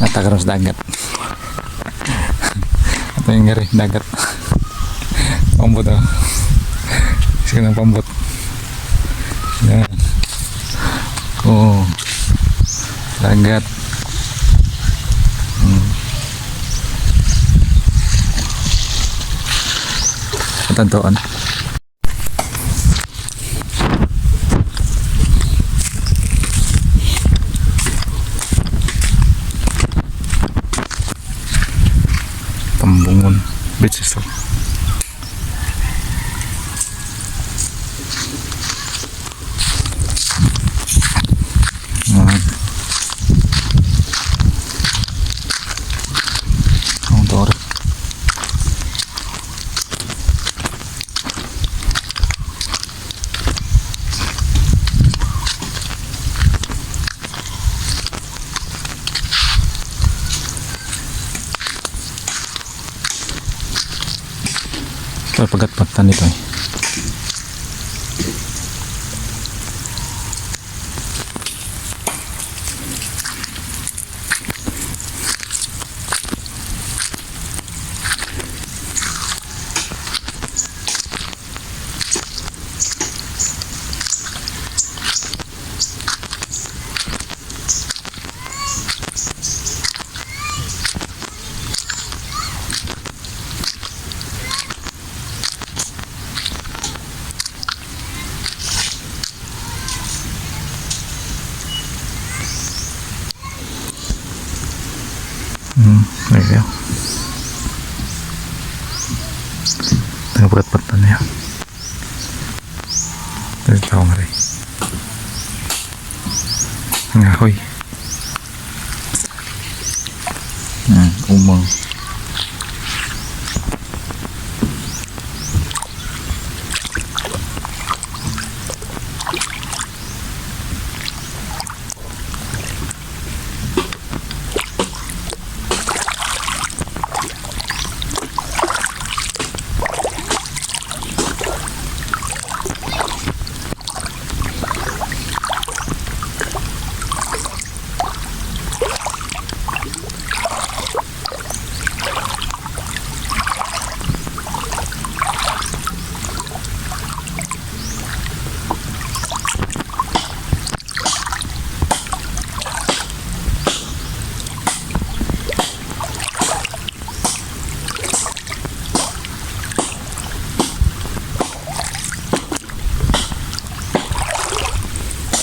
Natakaroon sa dagat. Ito yung gari, dagat. Pambot oh. Sige ng pambot. Yan. Oo. Dagat. Patantoan. Tambungon. Beach resort. Yan. Ang dor. Ito, pagatpatan nito eh. There you go. Pagatpatan niya. Ito tao nga rin. Ang ahoy. Umang.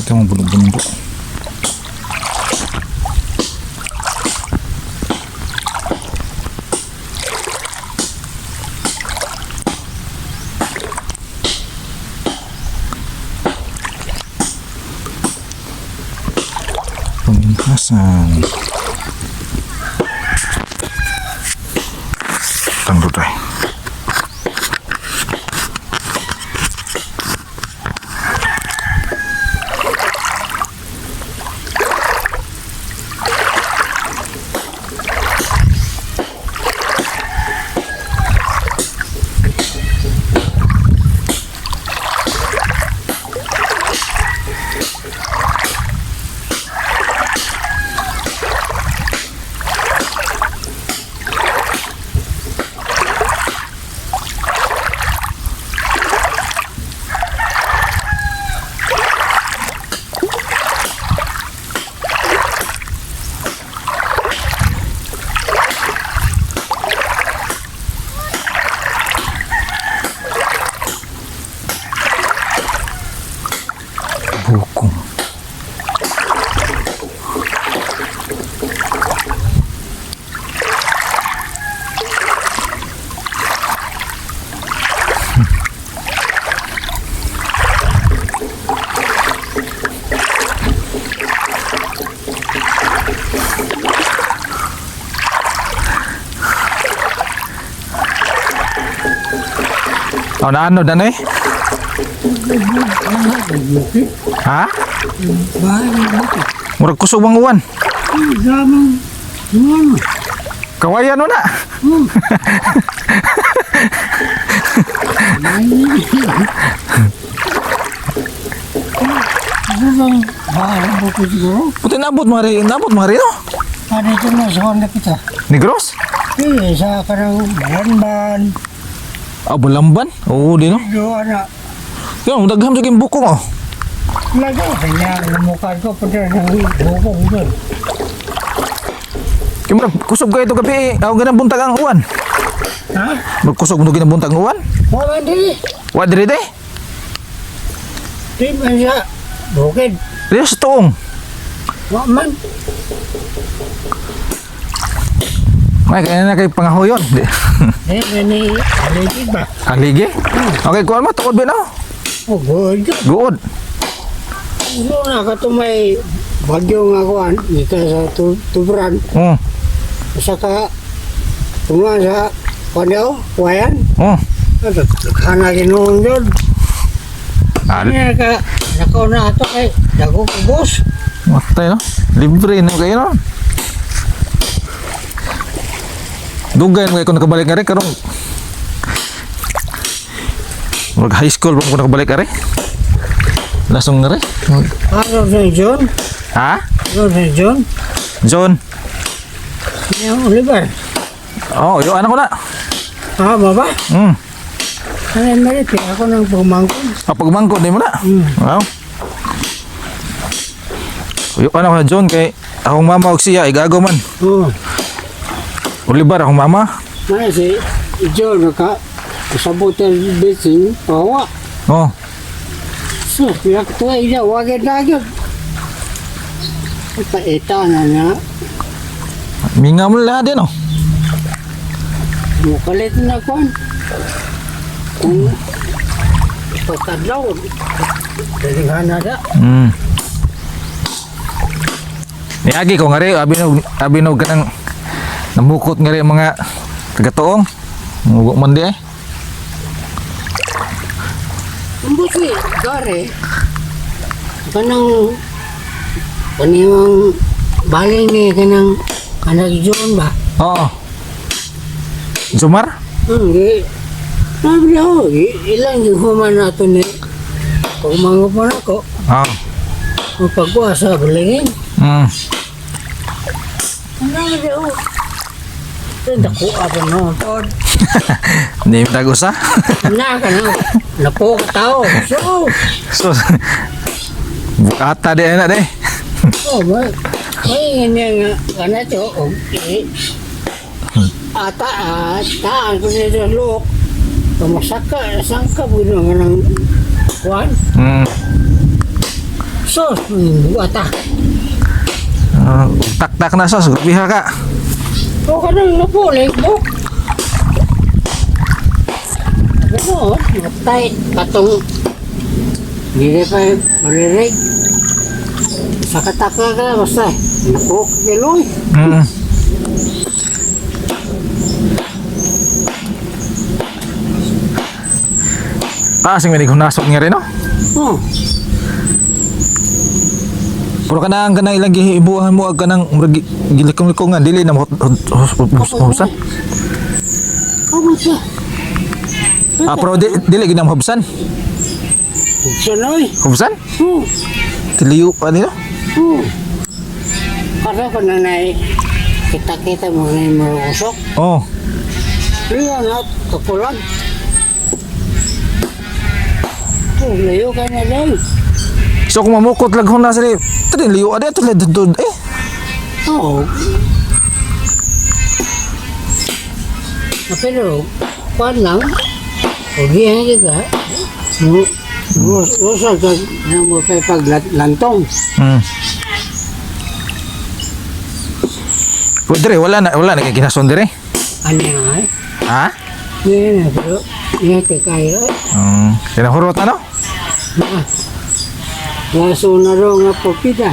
Ito ang bulong-bundok. Paminhasan. Tangduday. Bukong. Oh, naano dan eh? Ha? Murag kusog bang uwan. Kawayan mo na. Puti nabot mga rin, nabot mga rin, no? Ah, dito na sa kwan kita. Negros? Eh, sa kanang Balanban. Ah, Balamban? Oo, di no. Do ana. Yo, daghang jud yung bukong oh. Lagi kanya lumukan ko pa ng bukong doon. Kaya murag kusog kayo ito gabi eh. Ako ganang buntag ang uwan. Ha? Magkusog mo ginang buntag ang uwan. Wala dili. Wa diri de. Di man siya. Bukid. Diri sa tuong. Wa man. May kaya na kay pangahoyon. Di. Eh, gani, aligid ba? Aligi. Okay, kuan mo tuod ba no? Oh, good. Guod. Ano na ka to may bagyo nga kuan, ika sa tubran, Sa ka, tumuan sa kuan daw, kuwayan. Kana ginoon yun. Al Ano ka, nakaw na ato kay, dago ko boss. Matay no. Libre no kayo no. Dugay mo kayo kung nakabalik nga rin karong mag high school pa ko nakabalik ari. Lasong nga rin. Ano sa John? Ha? Ano sa John? John. Yung Oliver. Oh, yo anak ko na. Ah, baba? Ano yung mali? Ako nang pumangkon. Ah, pagmangkot di mo na. Wow. Yo anak ko na John kay akong mama og siya igago man. Oo. Oliver akong mama. Ano si John naka sabot ang bitsin, pawa. Oh. So, yak to ay iya, wagay na yun. Paita na na. Minga mo lahat din oh. Mukalit na kon. Kung pagkadlaw, dalighan na da. Niagi ko nga rin, abi nog kanang namukot nga rin mga tagatoong. Mugo man di eh. Ang gare, kanang kaniyang balay ni kanang anak John ba? Oo. Jumar? Hindi. Sabi ako, ilang yung human nato ni pagmango pa na ako, Oo. ang pagkuha sa balingin. Ang dami ako. Dako ako noon. Tod. Hindi mo tag-usa. Na ka na. Napo ka tao. So, So, bukata di na di. oh, ba? Ay, nga nga, kana to, og, eh, ata, ah, taan ko nito luok. Tumasaka, sangka, buno nga ng kuwan. So, ata. Ah, taktak na sos, grabiha ka. O ka nang napo, buk. Ano, matay, katong, hindi pa maririg. Sa katakla ka, basta, napo ka kiloy. Taas yung hunasok nga rin, no? Oh, Pero kanang kanang ilang gihibuhan mo ag kanang murag gilikong-likongan dili na hubsan. oh, siya. Ah, pero dili gid na hubsan. Sanoy. Hubsan? Oh, Tiliyo pa nila. oh. Para ko na nai, kita-kita mo na yung marusok. Oh. Liyo na, kakulag. Oh, layo ka na lang. So kung mamukot lag na sila, tadi liyo ade to dud eh. Oo. Ah, pero, kuan lang, ugihan kita, usag ka na mo kay paglantong. Pero dire wala na kay kinason dire. Ano nga eh? Ha? Hindi na, pero, hindi kay kayo. Kinahurot ano? Ngaso na ro nga popita.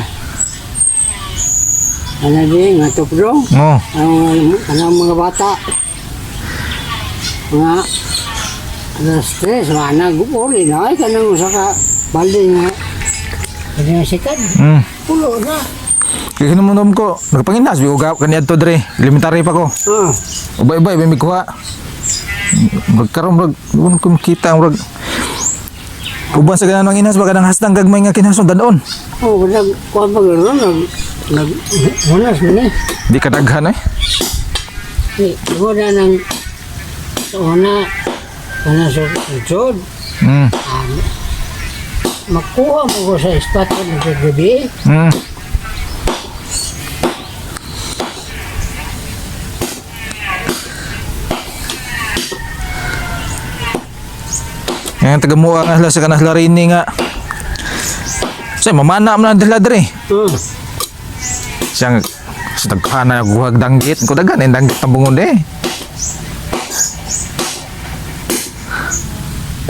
Ano di, nga tuprong. Oh. Ang, ang mga bata. Mga alas 3, wala uli na. Ay, kanang usa ka balde nga. Kanya sikat. Pulo na. Kay hinumdum ko, nagpanginas bi og kaniadto dire. Elementary pa ko. Ah, Ubay-ubay may mikuha. Murag karon murag wala ko makita murag uban sa ganang inas ba kanang hasdang gagmay nga kinahanglan dadon. Oh, nag, kuwan pa gano'n, nag, Nag hunas man eh. Di kadaghan eh. Di, wala nang una una sa sud. Makuha mo ko sa spot ng gabi. Yang taga mua nga sila sa kanang sila rini nga. Say mamana man na dila diri. Siyang sa daghan na guhag danggit ko daghan eh, danggit ang bungod eh.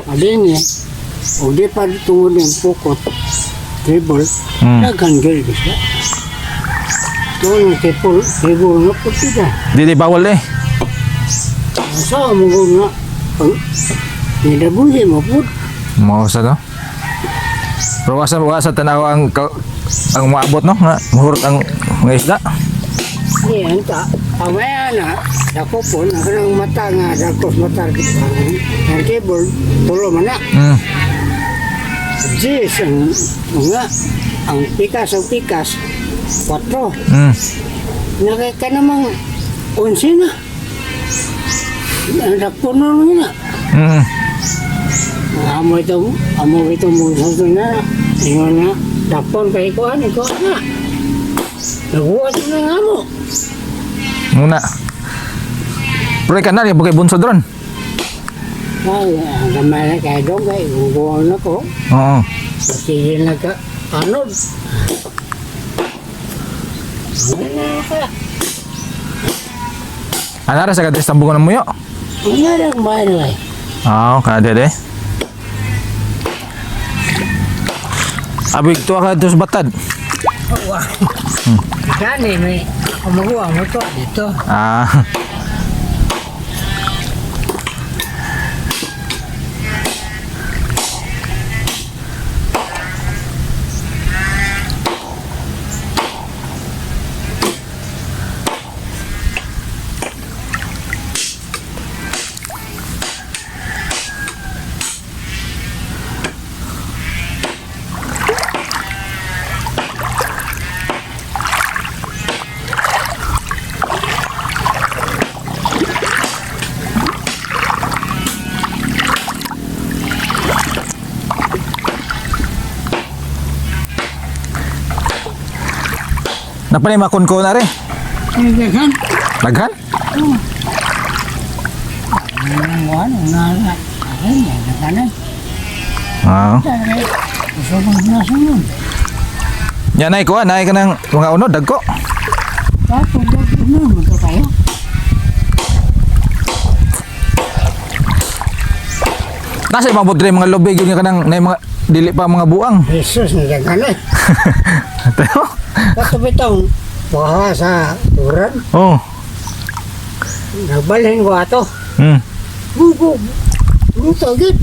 Alin eh. O di pa tungod ng pukot. Dribble. Daghan gyud siya. Tuon ng dribble, dribble nga puti ka. Di di bawal eh. Sa mo ko nga pag nidabuhi mo pud. Mao sa no. Pero wasa wasa tanaw ang ang maabot no nga muhurot ang mga isda. Di anta amaya na dako po na kanang mata nga dako mata ang cable tulo man na. Jis ang nga ang pikas 4. Nakay ka namang 11 na. Ang dako na na. Amo ito mo sa na. Ingon na dakpon kay kuan ikaw na. Nagbuhat na nga mo. Muna. Pero ka na bukay bunsod ron. Ay, ang gamay na kay dong kay guguan na ko. Oo. Sige na ka anod. Ano na ka? Anara sa kadres tambungan ng muyo. Ano lang ba na eh? Oo, kada de. Abi tuwa ka dos batad. Wah. Gani may ako maguwa mo to dito. Ah. Napani makon ko na re. Ay, daghan. Daghan? Ang ano na na. Ay, daghan. Oo. Gusto ko na sunod. Yan ay kuha, nay ka ng mga unod dagko. Tapos, na, magkakayo. Nasa ibang budre mga lobig yun nga kanang nay mga dili pa mga buang. Jesus, nadaghan eh. Tayo. Kato bitong buha sa turan. Oh. Nagbalhin ko ato. Gugo. Luto gid.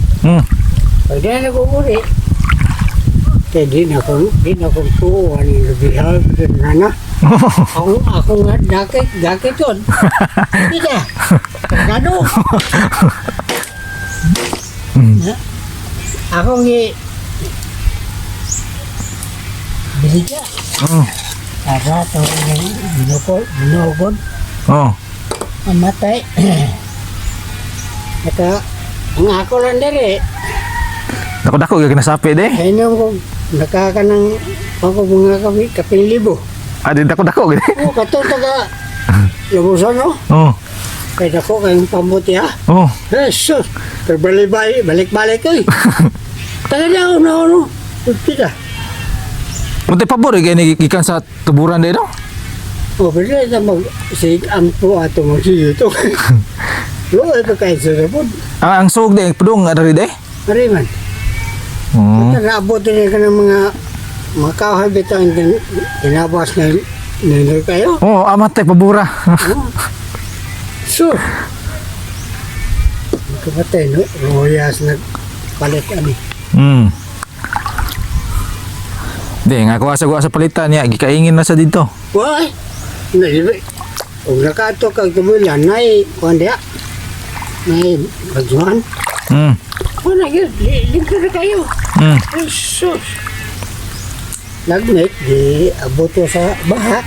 Pag di na ko uli. Kaya di na kong tuwan yung lubihag na na. Ako nga dakit, dakit yun. Hindi ka. Gano. Ako nga biligya. Tara, ito yung binukod, binukod. Oh. Mamatay. Ito, ang ako lang diri. Dako dako gyud kinasapi de. Kaya ko, nakakanang ako mga kapi, kaping libo. Ah, di dako dako gid. O, katong taga, lubusan no? Oh. Kaya dako kayong pamuti ha. Oh. Jesus! Pero balik-balik, balik-balik eh. Taga na ako na ano. Pita. Munti pabor eh, kay gikan sa tuburan de no. O, pero ito mag, si ampo ato magsiyito. Lo, ito kahit sa sabon. Ang sug de padung adari de. Mariman. Oh. Naabot din ka ng mga kahoy bitang tinabas na nila kayo. Oh, amatay pabura. So, kapatay, no? Royas nagpalit ani. Di nga kuha sa kuha sa palitan niya gikaingin na sa dito. Why? Naibi. Kung nakato kag tumulan, nay, kuan diya. Nay, bagsuhan. Wala yun, limpyo na kayo. Jesus. Lagmit di aboto sa baha.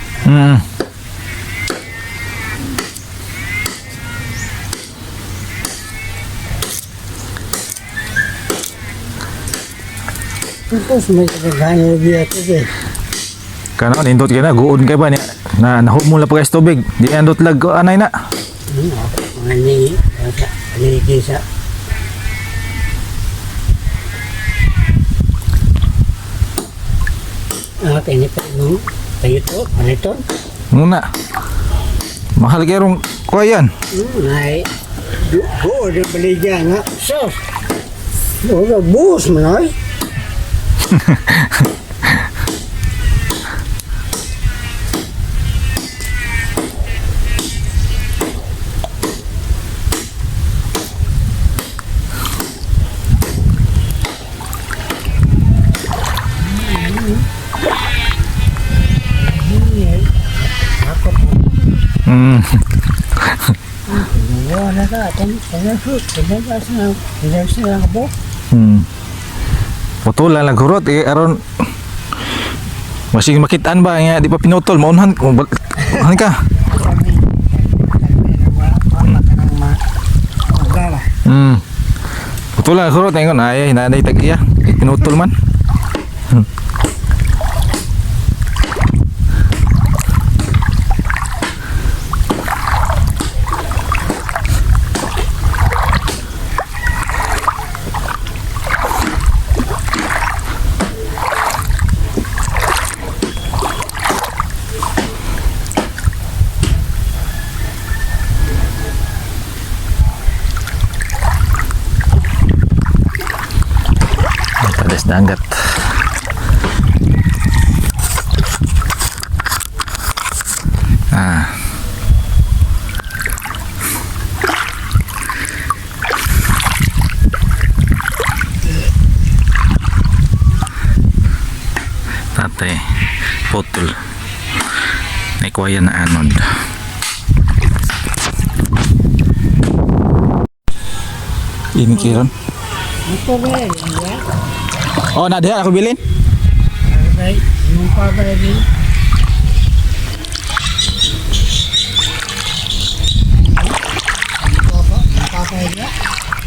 Tapos may kagano biya tubig. Kano nindot kay na guon kay ba niya. Na nahumol na pa guys tubig. Di andot lag ko anay na. Ako mga ni sa aligi sa Ah, kaya pa mo tayo to, paniton. Muna. Mahal kay rong kuwayan. Ay, buo na baligya nga. Sus! Buo buhos mo na ay. Wala ka, tanong sa tanong sa bo. Putol lang hurot eh aron masig makitaan ba nga di pa pinutol maunhan maunhan ka. Putol lang hurot ingon ay nanay tag iya pinutol man. Tadas dagat. Ah. Tatay, putol. Naikuha na anod. Ini kiron. Ito ba yan? Oh, na diha ako bilin. Ay, yung pa ba yun?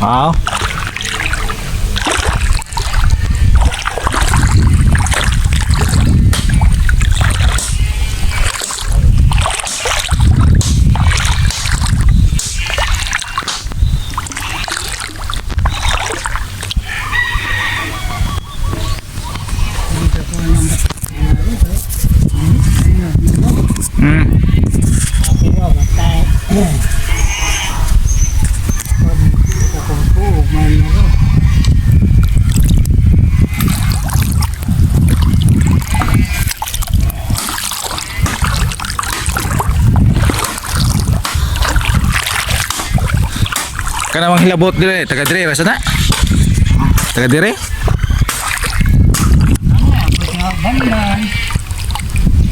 Wow. Pero matay. Akong buog man ako. Kanang hilabot dire, taga dire rasa na. Taga dire? Ano, ako sa bandan.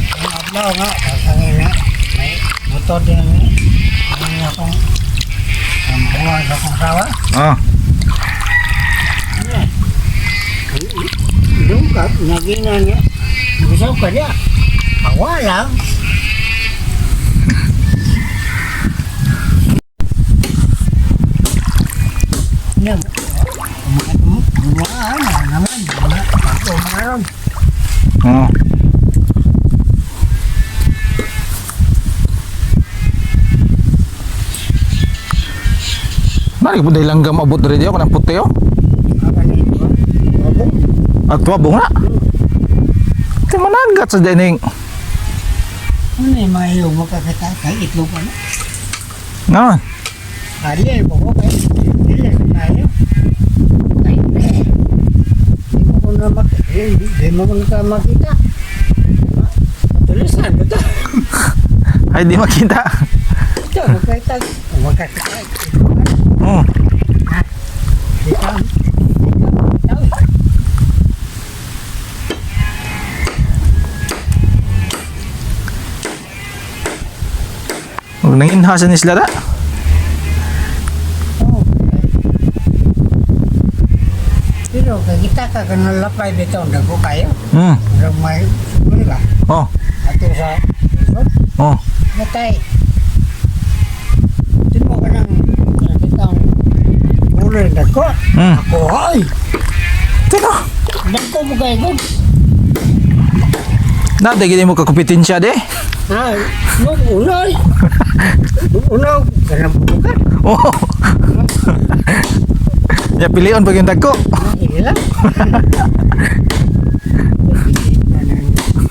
Ang adlaw nga, kasangin na. May motor din ni. Ang akong makuha sa akong sawa. Oh. Dungkap, nagina niya. Gusto ka niya. Awa lang. Niya, mga naman, mga ako maron. Oh. Mari po dahil langgam abot dire diyo kanang puti oh. Apa ni? Abong. At wabong na. Di managat sa dining. Ano yung mayo makakita kay itlog ano? Nga. Ali ay bako kay dili sa mayo. Ay, di mo ko na mak eh, di mo ko na makita. Tulisan ba ito? Ay di makita. Ito, makita. Makakita. Oh. Di ka, di ka makita. Eh. Nanginhasan ni sila da. Oo. Pero, Makakita ka kanang lapay bitaw, dagko kayo. Murag may sugod ba? Oh. Ato sa lisod. Oh. Natay. Timo ka ng nakita ang ulo ng dagko. Ako ay! Tino. Dagko mo kayo ko. Na di gid mo ka kompetensya de. Ha? Mo uno ay. Uno kanang bukan. Oh. Ya pilion pag yung dagko. Sige lang.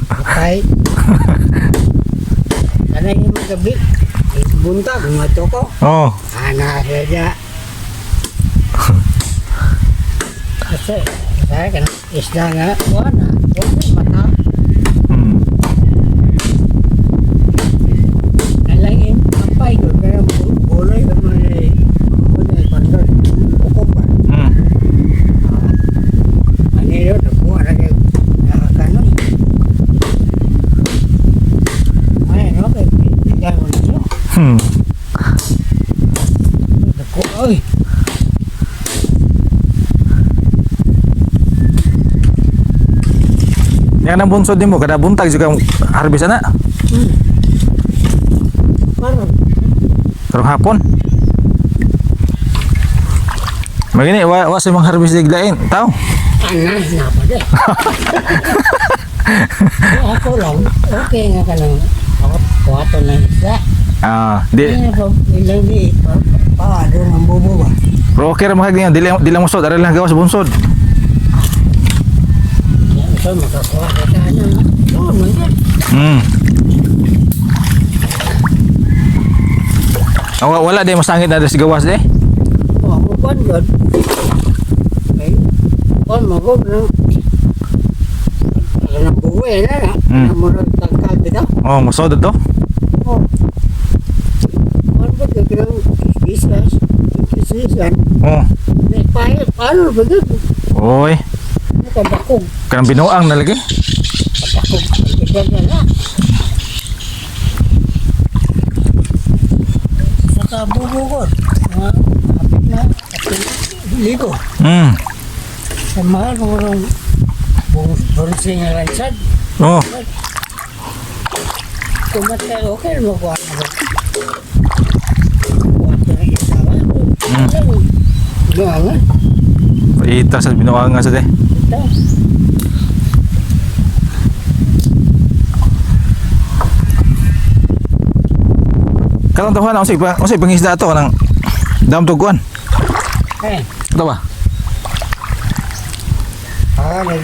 Patay. Kanang yung gabi. Buntag, mga toko. Oh. Ana saja. Kasi, saya kan isda nga, wala. Okay, mata. Nalangin, ampay ko, pero buloy ka man eh. Buloy, pandol. Ukom ba? Ano yun, nakuha na kayo. Nakakanon. Ay, no, kay bigay mo ninyo. Nakuha, oy. Yang nang bunsod nimo kada buntag jud kang harvest ana. Parang, Karong hapon. Magini wa sa mga harvest diglain tao. Ana, napa de. Ako lang, okay nga ka lang. Ako, kuwato na isda. Ah, di Ay, pa, ilang di, pa, pa, doon ang bubo ba? pero okay ra mga ganyan, dili lang musod, ari lang gawas bunsod. Yan, so, makakuha ka sa ano. Oo, man yun. Ah, wala di masangit na sa gawas di. Oh, ako kuwan yun. Okay. Kuwan mo ko, no? Ano ang bubo eh, na, na. Ano mo rin tangkal bitaw? Oh, musod to. Oh. Kuwan ba, kaya islas, islas, Oh. Paano ba yun? Oy, Kabakog. kanang binuang na lagi. Kabakog. Iba na na. Saka bubukod. Mga kapit na. Kapit ligo. Sa mahal mo rin bunsing nga lansad. Oh. Kumatay okay mo kuha na ba? Kuha na isa ba? Doangan. Ita sa binuang nga sa de. Ito. Katong tahuan unsay pa unsay pangisda ato kanang dam tuguan. Eh. Ito ba? Ah, nag...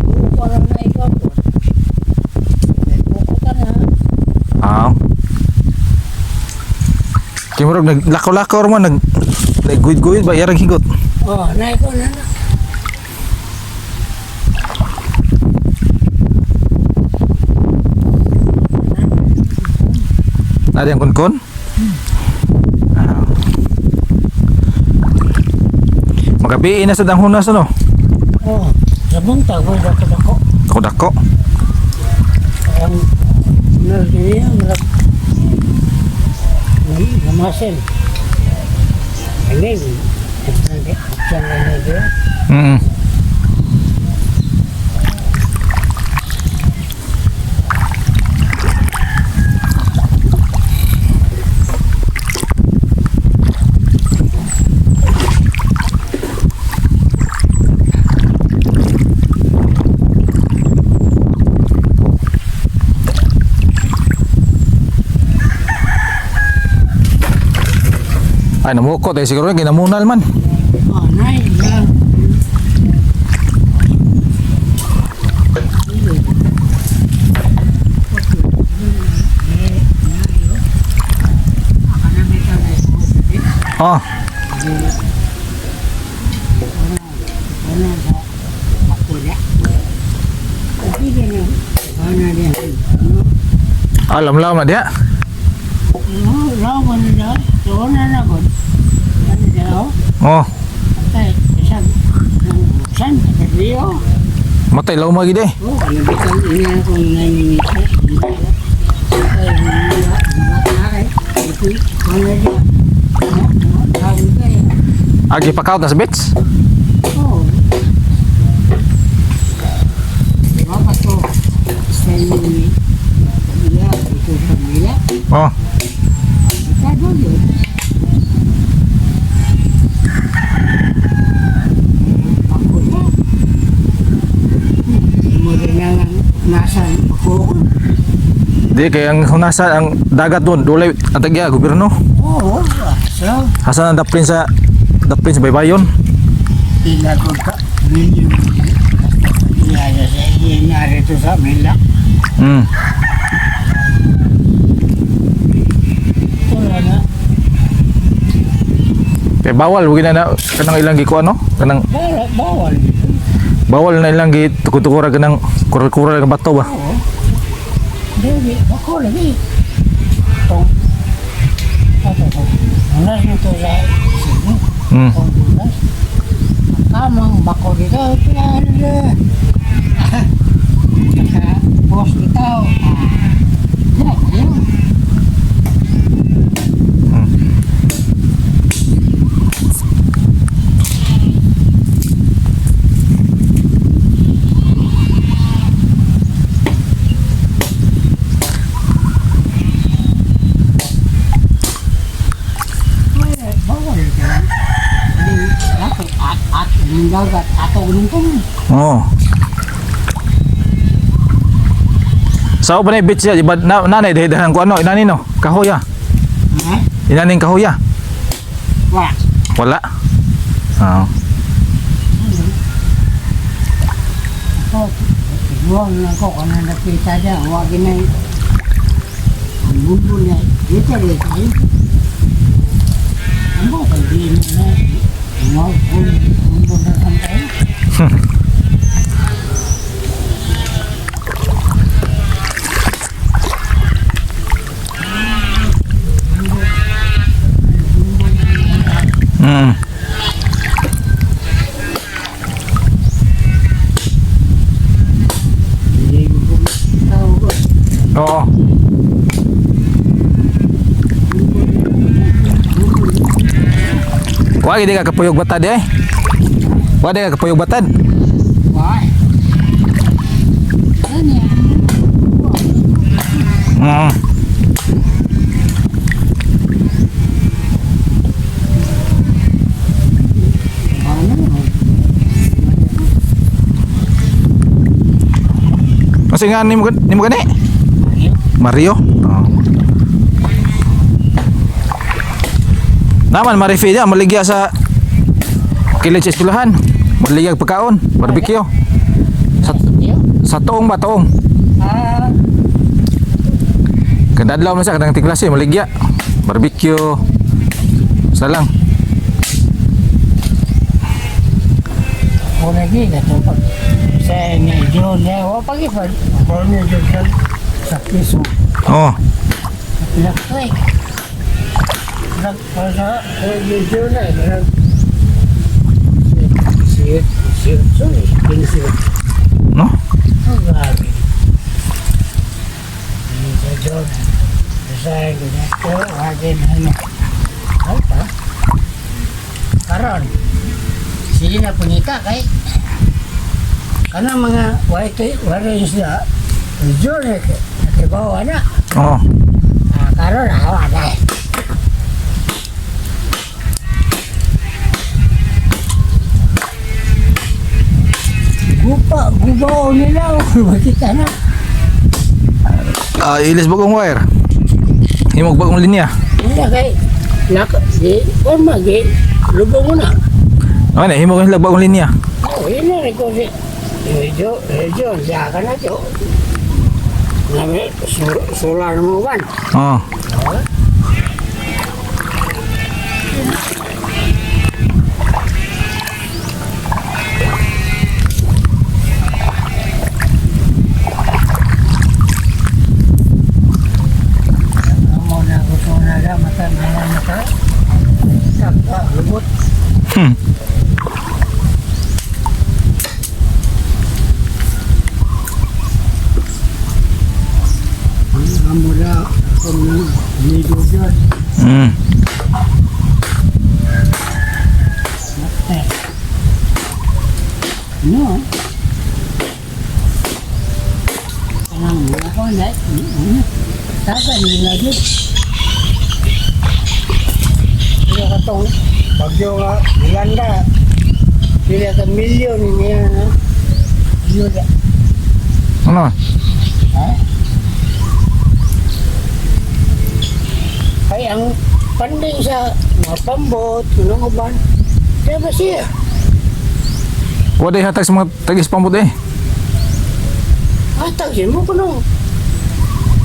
Buko lang na ikaw. Buko ka na. Ah. Kay murag naglakaw-lakaw ra man nag nagguid-guid ba yarang higot. Oh, na ikaw na na. Nari ang kunkon? Ah. Magabi na sa dang hunas ano? Oh, sa buntag mo dako dako. Dako dako. Ang unar niya murag namasin. Hindi, buksan na niya. Ay, namukot eh. Siguro ginamunal man. Oh, nay, yan. Oh. Alam lam na dia. Oh. Matay law magi de. Oh, ano bitang ina kung nanginita. Agi pakaut na sa bits. Oh, ni iya ito sa Mila. Oh. Delikado yun. Ako na. Mo rin na lang nasa ako. Di kay ang hunasa ang dagat doon, dulay ang tagya gobyerno. Oo, so, Hasan ang daplin sa baybayon. pila ko ka, million. Iya, sa iya, narito sa Mila. Wala na. Kay bawal wag na na kanang ilang gikuan no? Kanang Bawal, bawal. bawal na ilang gitukod-tukura kanang kural-kural nga bato ba. Oo. Dili, ako lagi. Tong, ato ko. Unas nito sa Cebu. Tong unas. Kamang bako dito. Kaya, Naka, boss dito. Ah, yan, yun. Eh, bawal ka. Hindi, ato, at, at, yung dagat, ato, gunungtong. Oo. Sa pa na beach ya, di ba na nanay dahil ko ano, inani no, kahoya. Ha? Inaning kahoya. Wa. Wala. Oo. Ako, tigwang lang ko kung ano nakita niya, huwag na ang mundo niya, dito rin kayo. Ang buka, di na na, mundo na kang tayo. Hindi ko tao ko. Oo. Wa gid ka kapuyog batad eh. Wa di ka kapuyog batad. Why? Ano yan? Ano? Kasi nga nimo nimo gani? Mario. Oo. Naman marifi dia maligya sa kilid sa eskwelahan. Maligya pagkaon, barbecue. Sa sa tuong ba tuong? Ah, Kadadlaw man sa kadang tiklase maligya. Barbecue. Sa lang. ako lagi katong pag sa ni John niya, wa pagi pa. Ako ni John sa piso. Oo. Electric. Nag sa ni John na nag si si si si No? Oh, grabe. Ni sa John. Sa ni ko wagin ano. Ay pa. Karon. Sige na pungita kay kanang mga white wala isda. John eh nakibawa na. Oo. Ah, karon hawa na. Gupa, gubaw nila. Makita na. Ah, ilis bagong wire. Himog bagong linya. Wala kay nak di o magi lubong mo na. Ano na, himog nila bagong linya. Oh, yun na rin ko si Medyo, medyo, siya ka na tiyo. Nabi, solar mo ban. Oo. Amo na gusto na ga mata na mata. Takpa, lubot. Amo na kung medyo dyan. Eh. No. Anang Na yun. Kaya katong bagyo nga, Yolanda, pila ka milyon niya na. Yun. Ano? Ha? Ay, ang panding sa mga pambot, tulong uban, kaya ba siya? Wala hatag sa mga tagis pambot eh. Atag siya mo kuno.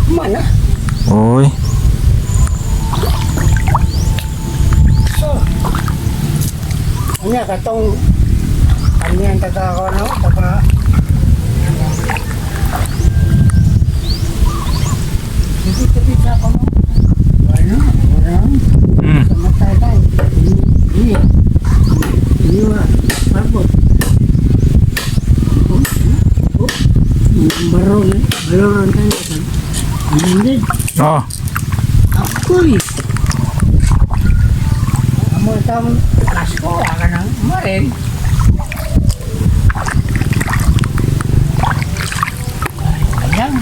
Mana? Oy. So, ano katong kanyang taga ko, no? Taga Tabi-tabi sa ako, no? Ano? Wala. Kamatay tayo. Hindi. Hindi ba? Pambot. Oh, oh. Baron, baron tayo. Hindi. Oh. Ako'y. Amo tam kasko ka nang marin. Ayan.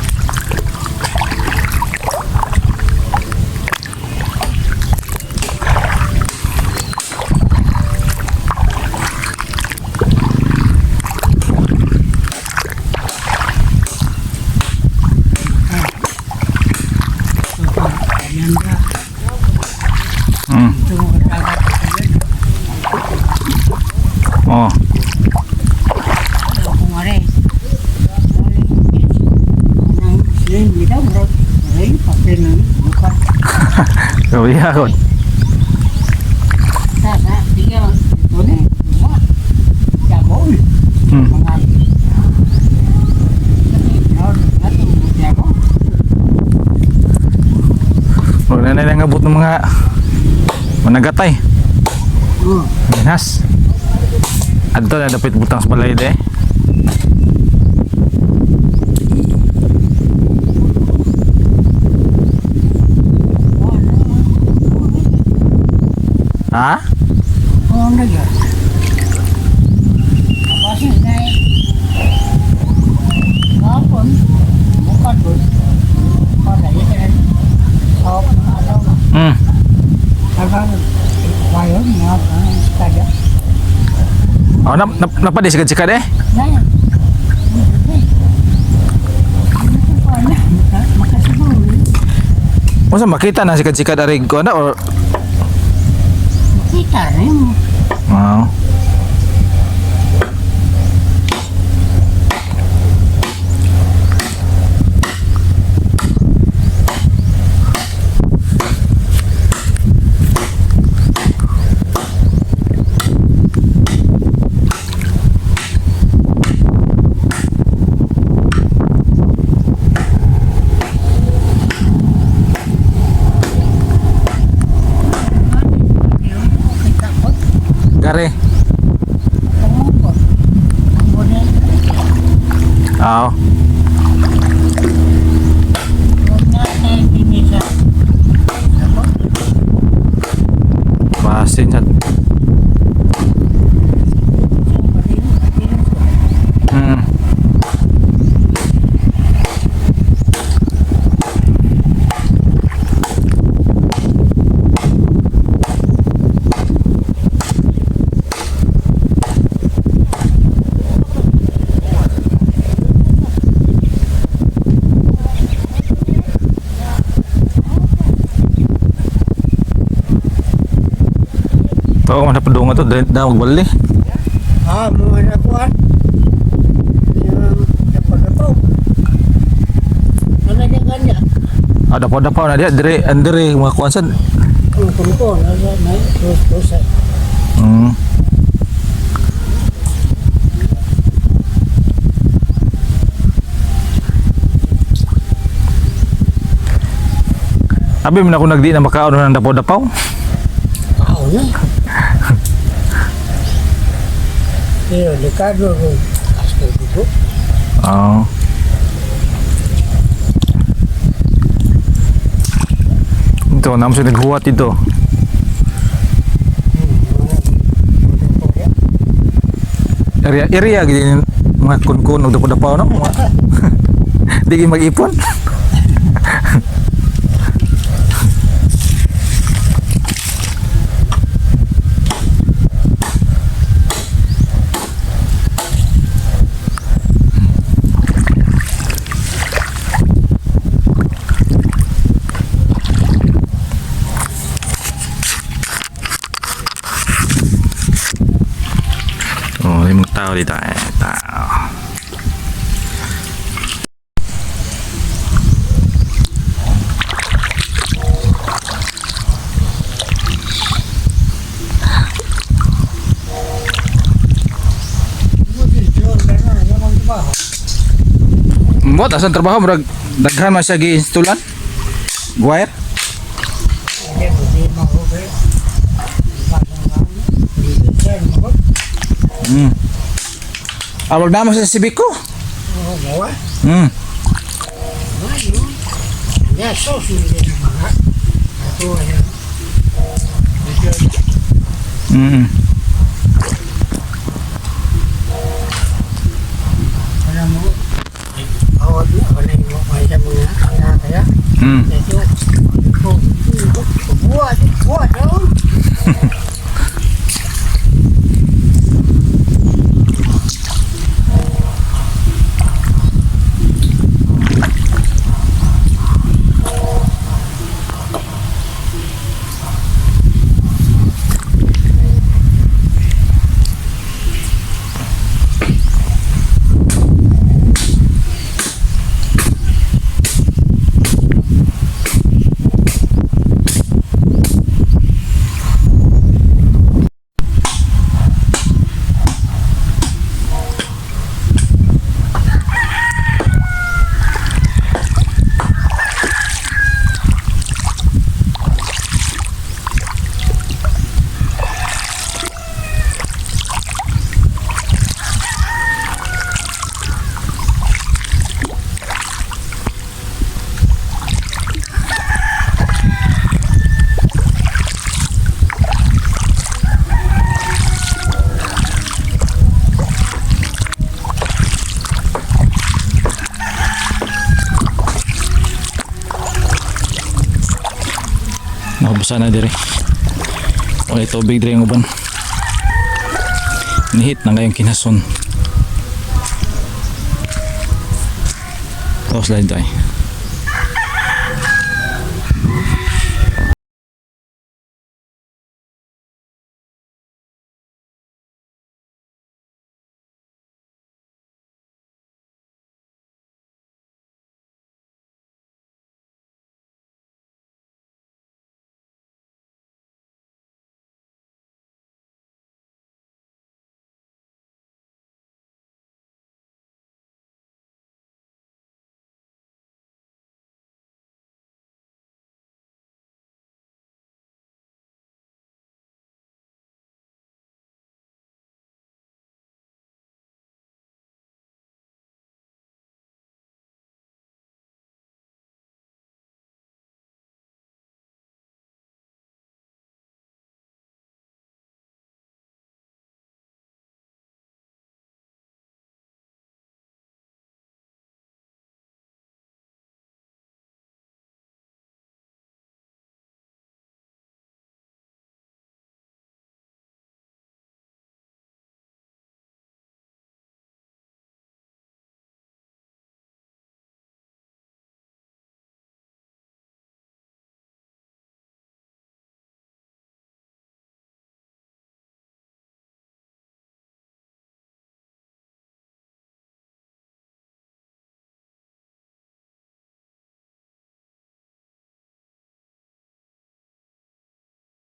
Ayan ka. Ito mo katagat. Oh. Kung are. Anang sin bitaw bro. Ay, papel na buka. So, iya kon. Sa sa diga ito ni. Mga. Jago. Mga. Jago. Wala na lang abot ng mga managatay. Minas. Adto na dapat butang sa balay de. Ha? Oh, na yun. Kasi na Kapon, buka doon. Para yun. So, ano, Tagal, bayon, mga espada. Oh, nap nap napadi sikat-sikat eh. Na, makasubong. Unsa makita na sikat-sikat ari ko na or Kita rin. Wow. Kita ko. Gare. Pumukot. Ang bunin. Aw. Huwag natin dinisa. Ako, Basin sa Tao man padunga to dahil na magbali. Ah, mga nakuhan. Yung dapat-dapaw. Ano niya kanya? Ah, dapaw-dapaw na diya dire andere mga kuan sad. Kung kung nasa may terus-terus. Abi man ako nagdi na makaon ng dapaw-dapaw. Tao na. Pero dekado ko kasko dito. Oo. Ito, naman siya naghuwat ito. Area, area, ganyan mga kun-kun, dapaw-dapaw, no? Mga, di kayo mag-ipon. Tao dito eh. Tao. Mbot, asan trabaho? Murag daghan man siya gi-installan? Wire? Awag naman sa Civic ko. Buat, buat dong. Nakubusan na dire. Wala tubig dire ang uban. Nihit na ngayong kinason. Tapos lang ito ay.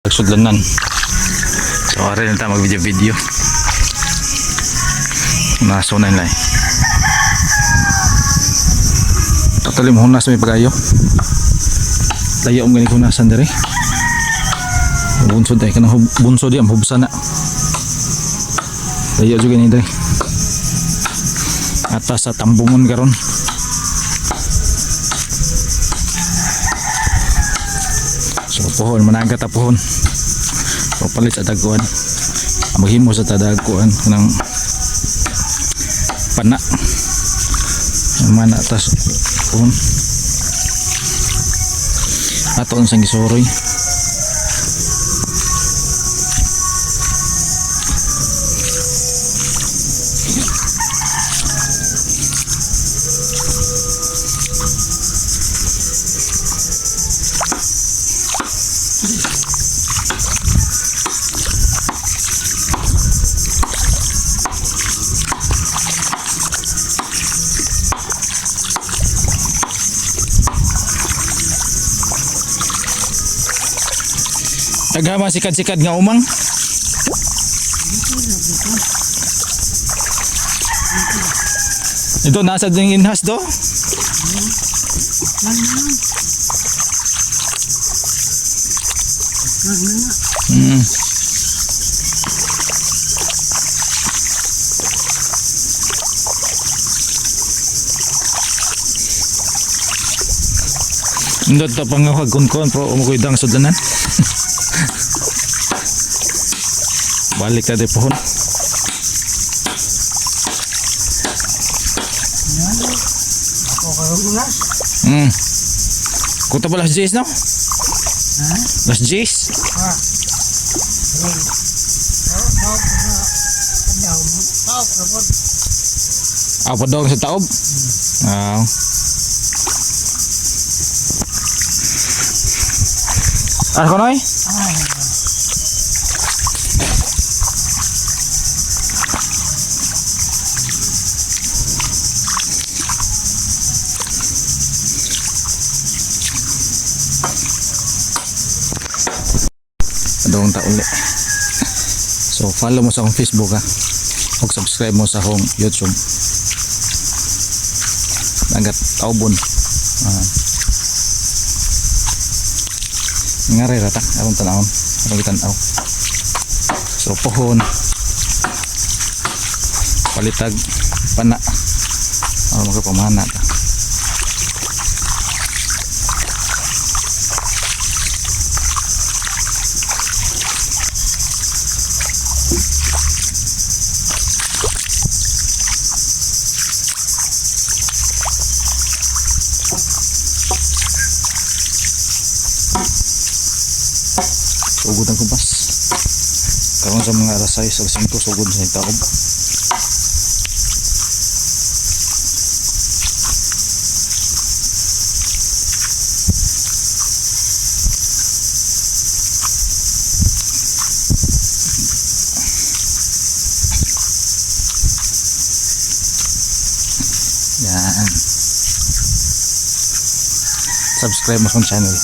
Sudlanan. So ari na ta mag video video. Naso na nila eh. Totally mo hunas may pagayo. Layo ang gani hunasan diri. Bunso day kanang bunso di am hubsa na. Layo jud gani diri. Atas sa tambungon karon. So pohon managa ta pohon. So palit sa dagkuan. Maghimo sa tadagkuan kanang pana. Mana tas pohon. Ato ang gisuroy. Daghan sikad-sikad nga umang. Ito nasa ding inhas do. Indot ta pangawag kun-kun pero umukoy dang sudlanan. Balik ta di pohon. Ako karon ulas. Kuta pa last J's no? Last J's? Ah. Tawag sa daw mo. Tawag na po. Ah, padong sa taob? Ah. Ano ko, Noy? Ay. Padong ta uli. So, follow mo sa akong Facebook ha. Ug subscribe mo sa akong YouTube. Dagat taobon. Ah. Ngari rata aron tanawon, aron gitan-aw. So pohon palitag pana aron makapamana ta. Sugod ang kumpas. Karon sa mga alas 6, alas 5 sugod sa taob. Yan. Subscribe mo sa akong channel.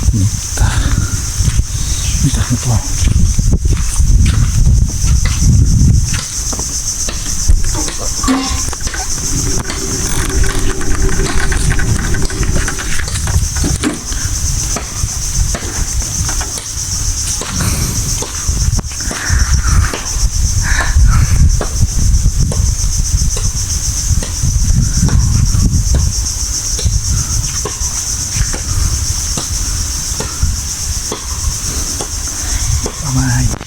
Nita. Nita na to. Bye-bye.